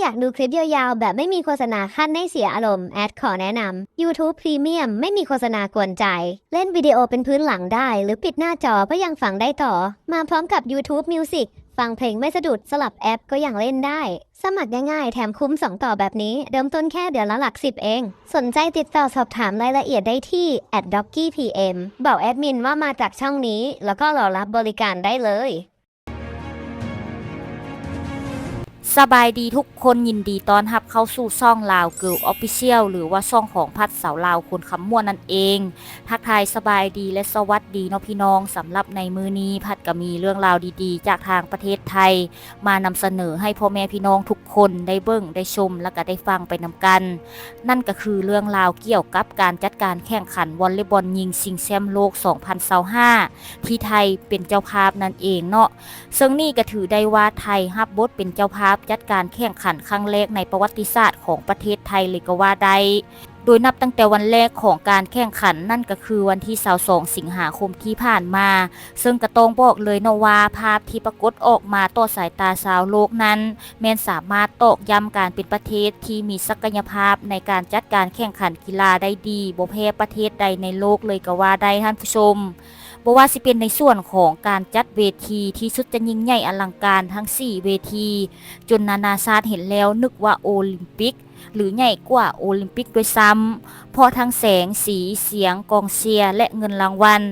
ຢາກດູຄລິບຍາວໆ ແບບໄມ່ມີໂຄສະນາຂັ້ນໃຫ້ເສຍອາລົມ ແອັດ ຂໍແນະນຳ YouTube Premium ໄມ່ມີໂຄສະນາກວນໃຈ. ເລ່ນວິດີໂອເປັນພື້ນຫຼັງໄດ້ ຫຼື ປິດໜ້າຈໍກໍຍັງຟັງໄດ້ຕໍ່. ມາພ້ອມກັບ YouTube Music ຟັງເພງໄມ່ສະດຸດ, ສະຫຼັບແອັບກໍຍັງເລ່ນໄດ້. ສະໝັກງ່າຍໆ ແຖມຄຸ້ມສອງຕໍ່ແບບນີ້, ເລີ່ມຕົ້ນແຄ່ເດືອນລະຫຼັກສິບເອງ. ສົນໃຈຕິດຕໍ່ສອບຖາມລາຍລະອຽດໄດ້ທີ່ ແອັດ ດອກກີ້ ພີເອັມ ບອກແອັດມິນວ່າມາຈາກຊ່ອງນີ້ ແລ້ວກໍລໍຮັບບໍລິການໄດ້ເລີຍ. ສະບາຍດີທຸກຄົນ, ຍິນດີຕ້ອນຮັບເຂົ້າສູ່ຊ່ອງ Lao Girl Official ຫຼືວ່າຊ່ອງຂອງພັດສາວລາວຄົນຄຳມ່ວນນັ້ນເອງ. ທັກທາຍສະບາຍດີ ແລະ ສະຫວັດດີເນາະພີ່ນ້ອງ. ສຳລັບໃນມື້ນີ້ ພັດກໍມີເລື່ອງລາວດີໆ ຈາກທາງປະເທດໄທ ມານຳສະເໜີໃຫ້ພໍ່ແມ່ພີ່ນ້ອງທຸກຄົນໄດ້ເບິ່ງ, ໄດ້ຊົມ ແລະ ກໍໄດ້ຟັງໄປນຳກັນ. ນັ້ນກໍຄືເລື່ອງລາວກ່ຽວກັບການຈັດການແຂ່ງຂັນວອລເລບອນຍິງຊິງແຊມໂລກສອງພັນຊາວຫ້າ ທີ່ໄທເປັນເຈົ້າພາບນັ້ນເອງເນາະ. ເຊິ່ງນີ້ກໍຖືໄດ້ວ່າໄທຮັບບົດເປັນເຈົ້າພາບຈັດການແຂ່ງຂັນຄັ້ງແລກໃນປະຫວັດຕິສາດຂອງປະເທດໄທເລີຍກໍວ່າໄດ້. ໂດຍນັບຕັ້ງແຕ່ວັນແລກຂອງການແຂ່ງຂັນ ນັ້ນກໍຄືວັນທີຊາວສອງ ສິງຫາຄົມທີ່ຜ່ານມາ, ເຊິ່ງກໍຕ້ອງບອກເລີຍເນາະວ່າ ພາບທີ່ປາກົດອອກມາຕໍ່ສາຍຕາຊາວໂລກນັ້ນ ແມ່ນສາມາດຕອກຢ້ຳການເປັນປະເທດທີ່ມີສັກກະຍະພາບໃນການຈັດການແຂ່ງຂັນກິລາໄດ້ດີ ບໍ່ແພ້ປະເທດໃດໃນໂລກເລີຍກໍວ່າໄດ້ທ່ານຜູ້ຊົມ. ບໍ່ວ່າຊິເປັນໃນສ່ວນຂອງການຈັດເວທີທີ່ສຸດຈະຍິ່ງໃຫຍ່ອະລັງການທັງສີ່ເວທີ ຈົນນານາຊາດເຫັນແລ້ວນຶກວ່າໂອລິມປິກ ຫຼື ໃຫຍ່ກວ່າໂອລິມປິກດ້ວຍຊ້ຳ ເພາະທັງແສງ, ສີ, ສຽງ, ກອງເຊຍ ແລະ ເງິນລາງວັນ,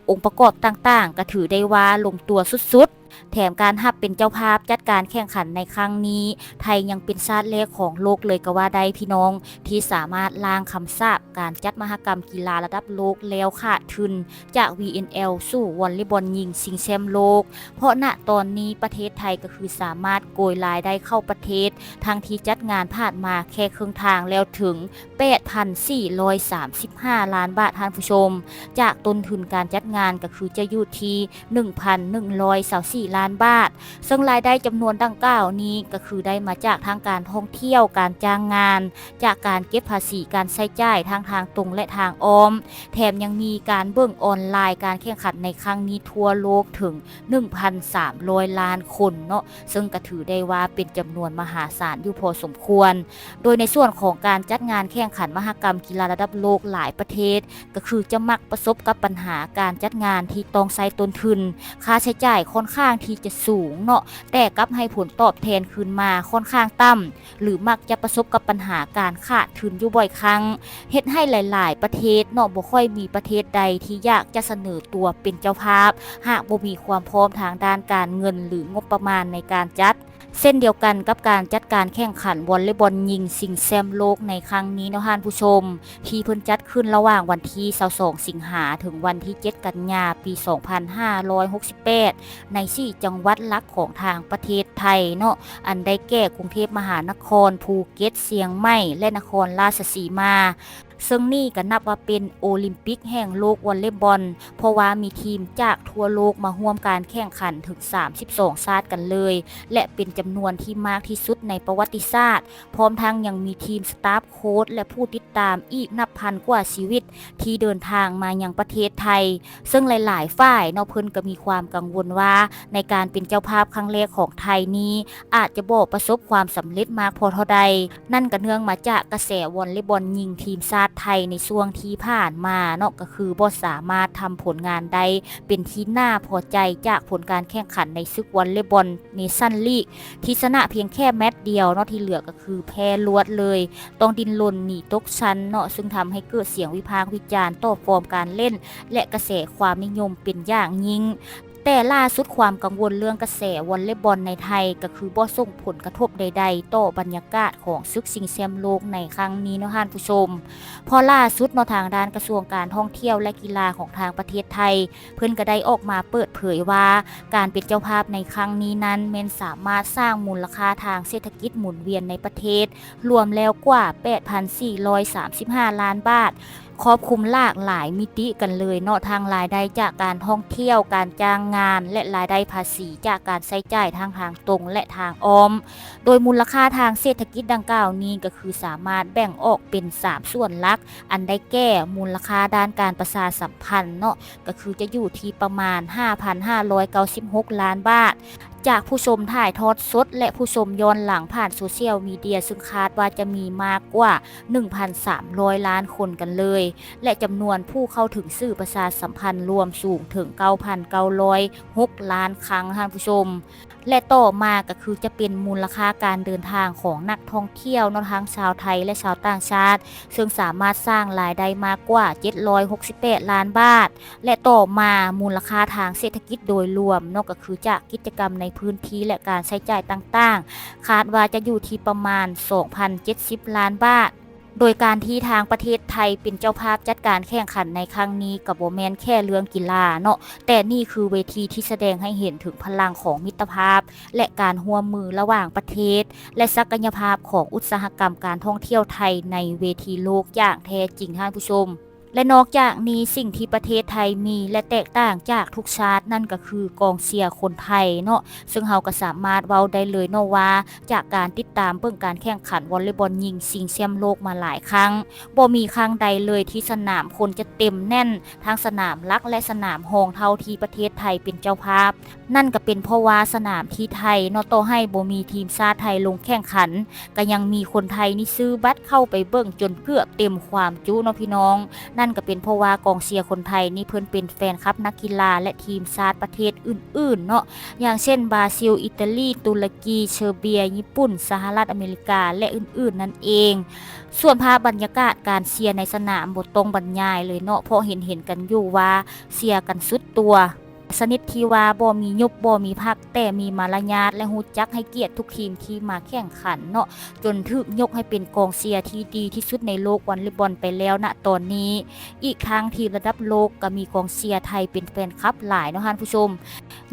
ອົງປະກອບຕ່າງໆ ກໍຖືໄດ້ວ່າລົງຕົວສຸດໆ. ແຖມການຮັບເປັນເຈົ້າພາບຈັດການແຂ່ງຂັນໃນຄັ້ງນີ້, ໄທຍັງເປັນຊາດແລກຂອງໂລກເລີຍກໍວ່າໄດ້ພີ່ນ້ອງ, ທີ່ສາມາດລ້າງຄຳສາບການຈັດມະຫະກຳກິລາລະດັບໂລກແລ້ວຂາດທຶນ ຈາກ ວີເອັນແອລ ສູ່ວອລເລບອນຍິງຊິງແຊມໂລກ, ເພາະນະຕອນນີ້ປະເທດໄທກໍຄືສາມາດໂກຍລາຍໄດ້ເຂົ້າປະເທດ ທັງທີ່ຈັດງານຜ່ານມາແຄ່ເຄິ່ງທາງແລ້ວເຖິງ ແປດພັນສີ່ຮ້ອຍສາມສິບຫ້າລ້ານບາດ ທ່ານຜູ້ຊົມ, ຈາກຕົ້ນທຶນການຈັດງານກໍຄືຈະຢູ່ທີ່ ໜຶ່ງພັນໜຶ່ງຮ້ອຍຊາວສີ່ລ້ານບາດ, ເຊິ່ງລາຍໄດ້ຈຳນວນດັ່ງກ່າວນີ້ກໍຄືໄດ້ມາຈາກທາງການທ່ອງທ່ຽວ, ການຈ້າງງານ, ຈາກການເກັບພາສີການໃຊ້ຈ່າຍທັງທາງຕົງ ແລະ ທາງອ້ອມ, ແຖມຍັງມີການເບິ່ງອອນລາຍການແຂ່ງຂັນໃນຄັ້ງນີ້ທົ່ວໂລກເຖິງ ໜຶ່ງພັນສາມຮ້ອຍລ້ານຄົນເນາະ, ເຊິ່ງກໍຖືໄດ້ວ່າເປັນຈຳນວນມະຫາສານຢູ່ພໍສົມຄວນ. ໂດຍໃນສ່ວນຂອງການຈັດງານແຂ່ງຂັນມະຫະກຳກິລາລະດັບໂລກຫຼາຍປະເທດ ກໍຄືຈະມັກປະສົບກັບບັນຫາການຈັດງານທີ່ຕ້ອງໃຊ້ຕົ້ນທຶນ, ຄ່າໃຊ້ຈ່າຍຂ້ອນຂ້າງທີ່ຈະສູງເນາະ, ແຕ່ກັບໃຫ້ຜົນຕອບແທນຄືນມາຂ້ອນຂ້າງຕ່ຳ ຫຼື ມັກຈະປະສົບກັບບັນຫາການຂາດທຶນຢູ່ບ່ອຍຄັ້ງ, ເຮັດໃຫ້ຫຼາຍໆປະເທດເນາະ ບໍ່ຄ່ອຍມີປະເທດໃດທີ່ຢາກຈະສະເໜີຕົວເປັນເຈົ້າພາບ ຫາກບໍ່ມີຄວາມພ້ອມທາງດ້ານການເງິນ ຫຼື ງົບປະມານໃນການຈັດ. ເຊັ່ນດຽວກັນກັບການຈັດການແຂ່ງຂັນວອລເລບອນຍິງຊິງແຊມໂລກໃນຄັ້ງນີ້ເນາະທ່ານຜູ້ຊົມ, ທີ່ເພິ່ນຈັດຂຶ້ນລະຫວ່າງວັນທີຊາວສອງ ສິງຫາ ເຖິງວັນທີເຈັດ ກັນຍາ ປີສອງພັນຫ້າຮ້ອຍຫົກສິບແປດ ໃນສີ່ຈັງຫວັດຫຼັກຂອງທາງປະເທດໄທເນາະ, ອັນໄດ້ແກ່ ກຸງເທບມະຫານະຄອນ, ພູເກັດ, ຊຽງໃໝ່ ແລະ ນະຄອນລາຊະສີມາ. ເຊິ່ງນີ້ກໍນັບວ່າເປັນໂອລິມປິກແຫ່ງໂລກວອລເລບອນ, ເພາະວ່າມີທີມຈາກທົ່ວໂລກມາຮ່ວມການແຂ່ງຂັນເຖິງສາມສິບສອງຊາດກັນເລີຍ ແລະ ເປັນຈຳນວນທີ່ມາກທີ່ສຸດໃນປະຫວັດຕິສາດ, ພ້ອມທັງຍັງມີທີມສະຕາຟໂຄດ ແລະ ຜູ້ຕິດຕາມອີກນັບພັນກວ່າຊີວິດທີ່ເດີນທາງມາຍັງປະເທດໄທ. ເຊິ່ງຫຼາຍໆຝ່າຍເນາະ ເພິ່ນກໍມີຄວາມກັງວົນວ່າ ໃນການເປັນເຈົ້າພາບຄັ້ງແລກຂອງໄທນີ້ ອາດຈະບໍ່ປະສົບຄວາມສຳເລັດມາກພໍເທົ່າໃດ. ນັ້ນກໍເນື່ອງມາຈາກກະແສວອນເລບອນຍິງທີມຊາດໄທໃນຊ່ວງທີ່ຜ່ານມາເນາະ ກໍຄືບໍ່ສາມາດທຳຜົນງານໄດ້ເປັນທີ່ໜ້າພໍໃຈ ຈາກຜົນການແຂ່ງຂັນໃນສຶກວອນເລບອນເນຊັນລີກ ທີ່ຊະນະພຽງແຄ່ແມັດດຽວເນາະ, ທີ່ເຫຼືອກໍຄືແພ້ລວດເລີຍ, ຕ້ອງດີ້ນລົນໜີຕົກຊັ້ນເນາະ, ເຊິ່ງທຳໃຫ້ເກີດສຽງວິພາກວິຈານຕໍ່ຟອມການເລ່ນ ແລະ ກະແສຄວາມນິຍົມເປັນຢ່າງຍິ່ງ. ແຕ່ລ່າສຸດຄວາມກັງວົນເລື່ອງກະແສວອນເລບອນໃນໄທ ກໍຄືບໍ່ສົ່ງຜົນກະທົບໃດໆຕໍ່ບັນຍາກາດຂອງສຶກຊິງແຊມໂລກໃນຄັ້ງນີ້ເນາະທ່ານຜູ້ຊົມ. ເພາະລ່າສຸດເນາະ ທາງດ້ານກະຊວງການທ່ອງທ່ຽວ ແລະ ກິລາຂອງທາງປະເທດໄທ ເພິ່ນກໍໄດ້ອອກມາເປີດເຜີຍວ່າ ການເປັນເຈົ້າພາບໃນຄັ້ງນີ້ນັ້ນ ແມ່ນສາມາດສ້າງມູນລະຄ່າທາງເສດຖະກິດໝູນວຽນໃນປະເທດ ລວມແລ້ວກວ່າ ແປດພັນສີ່ຮ້ອຍສາມສິບຫ້າລ້ານບາດ, ຄອບຄຸມຫຼາກຫຼາຍມິຕິກັນເລີຍເນາະ, ທັງລາຍໄດ້ຈາກການທ່ອງທ່ຽວ, ການຈ້າງງານ ແລະ ລາຍໄດ້ພາສີຈາກການໃຊ້ຈ່າຍທັງທາງຕົງ ແລະ ທາງອ້ອມ. ໂດຍມູນລະຄ່າທາງເສດຖະກິດດັ່ງກ່າວນີ້ ກໍຄືສາມາດແບ່ງອອກເປັນສາມສ່ວນຫຼັກ, ອັນໄດ້ແກ່ ມູນລະຄ່າດ້ານການປະຊາສຳພັນເນາະ, ກໍຄືຈະຢູ່ທີ່ປະມານຫ້າພັນຫ້າຮ້ອຍເກົ້າສິບຫົກລ້ານບາດ ຈາກຜູ້ຊົມຖ່າຍທອດສົດ ແລະ ຜູ້ຊົມຍ້ອນຫຼັງຜ່ານໂຊຊຽວມີເດຍ, ຊຶ່ງຄາດວ່າຈະມີມາກກວ່າໜຶ່ງພັນສາມຮ້ອຍລ້ານຄົນກັນເລີຍ ແລະ ຈຳນວນຜູ້ເຂົ້າເຖິງສື່ປະຊາສຳພັນລວມສູງເຖິງເກົ້າພັນເກົ້າຮ້ອຍຫົກລ້ານຄັ້ງ, ທ່ານຜູ້ຊົມ. ແລະ ຕໍ່ມາກໍຄືຈະເປັນມູນລະຄ່າການເດີນທາງຂອງນັກທ່ອງທ່ຽວເນາະ, ທັງຊາວໄທ ແລະ ຊາວຕ່າງຊາດ, ເຊິ່ງສາມາດສ້າງລາຍໄດ້ມາກກວ່າເຈັດຮ້ອຍຫົກສິບແປດລ້ານບາດ. ແລະ ຕໍ່ມາ ມູນລະຄ່າທາງເສດຖະກິດໂດຍລວມເນາະ, ກໍຄືຈາກກິດຈະກຳໃນພື້ນທີ່ ແລະ ການໃຊ້ຈ່າຍຕ່າງໆ, ຄາດວ່າຈະຢູ່ທີ່ປະມານສອງພັນເຈັດສິບລ້ານບາດ. ໂດຍການທີ່ທາງປະເທດໄທເປັນເຈົ້າພາບຈັດການແຂ່ງຂັນໃນຄັ້ງນີ້ ກໍບໍ່ແມ່ນແຄ່ເລື່ອງກິລາເນາະ, ແຕ່ນີ້ຄືເວທີທີ່ສະແດງໃຫ້ເຫັນເຖິງພະລັງຂອງມິດຕະພາບ ແລະ ການຮ່ວມມືລະຫວ່າງປະເທດ ແລະ ສັກກະຍະພາບຂອງອຸດສາຫະກຳການທ່ອງທ່ຽວໄທໃນເວທີໂລກຢ່າງແທ້ຈິງ, ທ່ານຜູ້ຊົມ. ແລະ ນອກຈາກນີ້, ສິ່ງທີ່ປະເທດໄທມີ ແລະ ແຕກຕ່າງຈາກທຸກຊາດ ນັ້ນກໍຄືກອງເຊຍຄົນໄທເນາະ, ເຊິ່ງເຮົາກໍສາມາດເວົ້າໄດ້ເລີຍເນາະວ່າ ຈາກການຕິດຕາມເບິ່ງການແຂ່ງຂັນວອລເລບອນຍິງຊິງແຊ້ມໂລກມາຫຼາຍຄັ້ງ, ບໍ່ມີຄັ້ງໃດເລີຍທີ່ສະໜາມຄົນຈະເຕັມແໜ້ນ ທັງສະໜາມຫຼັກ ແລະ ສະໜາມຮອງ ເທົ່າທີ່ປະເທດໄທເປັນເຈົ້າພາບ. ນັ້ນກໍເປັນເພາະວ່າສະໜາມທີ່ໄທເນາະ, ຕໍ່ໃຫ້ບໍ່ມີທີມຊາດໄທລົງແຂ່ງຂັນ, ກໍຍັງມີຄົນໄທນີ້ຊື້ບັດເຂົ້າໄປເບິ່ງຈົນເກືອບເຕັມຄວາມຈຸເນາະພີ່ນ້ອງ. ນັ້ນກໍເປັນເພາະວ່າກອງເຊຍຄົນໄທນີ້ ເພິ່ນເປັນແຟນຄລັບນັກກິລາ ແລະ ທີມຊາດປະເທດອື່ນໆເນາະ, ຢ່າງເຊັ່ນ ບຣາຊິລ, ອີຕາລີ, ຕຸລະກີ, ເຊີເບຍ, ຍີ່ປຸ່ນ, ສະຫະລັດອາເມລິກາ ແລະ ອື່ນໆນັ້ນເອງ. ສ່ວນພາບບັນຍາກາດການເຊຍໃນສະໜາມບໍ່ຕ້ອງບັນຍາຍເລີຍເນາະ, ເພາະເຫັນໆກັນຢູ່ວ່າເຊຍກັນສຸດຕົວ. ຊະນິດທີ່ວ່າບໍ່ມີຍຸບບໍ່ມີພັກ, ແຕ່ມີມາລະຍາດ ແລະ ຮູ້ຈັກໃຫ້ກຽດທຸກທີມທີ່ມາແຂ່ງຂັນເນາະ, ຈົນຖືກຍົກໃຫ້ເປັນກອງເຊຍທີ່ດີທີ່ສຸດໃນໂລກວອນເລບອນໄປແລ້ວນະຕອນນີ້. ອີກທັງທີມລະດັບໂລກກໍມີກອງເຊຍໄທເປັນແຟນຄລັບຫຼາຍເນາະທ່ານຜູ້ຊົມ.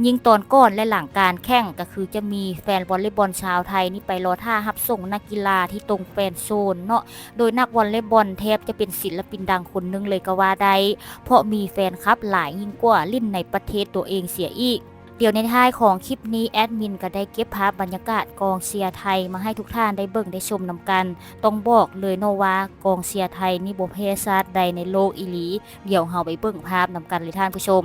ຍິ່ງຕອນກ່ອນ ແລະ ຫຼັງການແຂ່ງ ກໍຄືຈະມີແຟນວອນເລບອນຊາວໄທນີ້ໄປລໍຖ້າຮັບສົ່ງນັກກິລາທີ່ຕົງແຟນໂຊນເນາະ. ໂດຍນັກວອນເລບອນແທບຈະເປັນສິນລະປິນດັງຄົນໜຶ່ງເລີຍກໍວ່າໄດ້, ເພາະມີແຟນຄລັບຫຼາຍຍິ່ງກວ່າຫຼິ້ນໃນປະເທດຕົວເອງເສຍອີກ. ດຽວໃນທ້າຍຂອງຄລິບນີ້ ແອດມິນກໍໄດ້ເກັບພາບບັນຍາກາດກອງເຊຍໄທມາໃຫ້ທຸກທ່ານໄດ້ເບິ່ງໄດ້ຊົມນຳກັນ. ຕ້ອງບອກເລີຍເນາະວ່າກອງເຊຍໄທນີ້ບໍ່ແພ້ຊາດໃດໃນໂລກອີ່ຫຼີ. ດຽວເຮົາໄປເບິ່ງພາບນຳກັນເລີຍທ່ານຜູ້ຊົມ.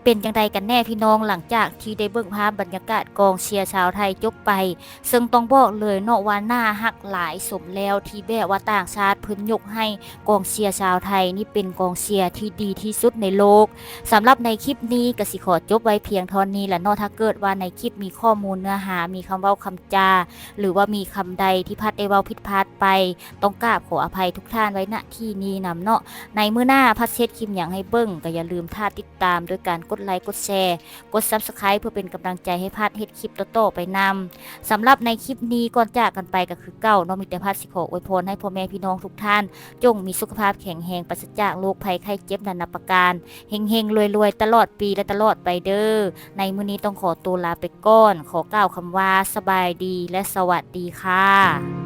ເປັນຈັ່ງໃດກັນແນ່ພີ່ນ້ອງ ຫຼັງຈາກທີ່ໄດ້ເບິ່ງພາບບັນຍາກາດກອງເຊຍຊາວໄທຈົບໄປ, ເຊິ່ງຕ້ອງບອກເລີຍເນາະວ່າໜ້າຮັກຫຼາຍ, ສົມແລ້ວທີ່ແບບວ່າຕ່າງຊາດເພິ່ນຍົກໃຫ້ກອງເຊຍຊາວໄທນີ້ເປັນກອງເຊຍທີ່ດີທີ່ສຸດໃນໂລກ. ສຳລັບໃນຄລິບນີ້ກໍຊິຂໍຈົບໄວ້ພຽງເທົ່ານີ້ລະເນາະ. ຖ້າເກີດວ່າໃນຄລິບມີຂໍ້ມູນເນື້ອຫາ, ມີຄຳເວົ້າຄຳຈາ ຫຼືວ່າມີຄຳໃດທີ່ພັດໄດ້ເວົ້າຜິດພາດໄປ, ຕ້ອງກາບຂໍອະໄພທຸກທ່ານໄວ້ ນະ ທີ່ນີ້ນຳເນາະ. ໃນມື້ໜ້າພັດຊິເຮັດຄລິບຫຍັງໃຫ້ເບິ່ງ ກໍຢ່າລືມຖ້າຕິດຕາມໂດຍການ ກົດໄລ ກົດແຊ ກົດ Subscribe ເພື່ອເປັນກຳລັງໃຈໃຫ້ພັດເຮັດຄລິບຕໍ່ໆໄປນຳ. ສຳລັບໃນຄລິບນີ້ ກ່ອນຈາກກັນໄປກໍຄືເກົ່າເນາະ, ມີແຕ່ພັດຊິຂໍອວຍພອນໃຫ້ພໍ່ແມ່ພີ່ນ້ອງທຸກທ່ານ ຈົ່ງມີສຸຂະພາບແຂງແຮງ ປາສະຈາກໂລກໄພໄຂ້ເຈັບນານາປະການ, ເຮັງໆລວຍໆຕະຫຼອດປີ ແລະ ຕະຫຼອດໄປເດີ້. ໃນມື້ນີ້ຕ້ອງຂໍຕົວລາໄປກ່ອນ, ຂໍກ່າວຄຳວ່າສະບາຍດີ ແລະ ສະຫວັດດີຄ່ະ.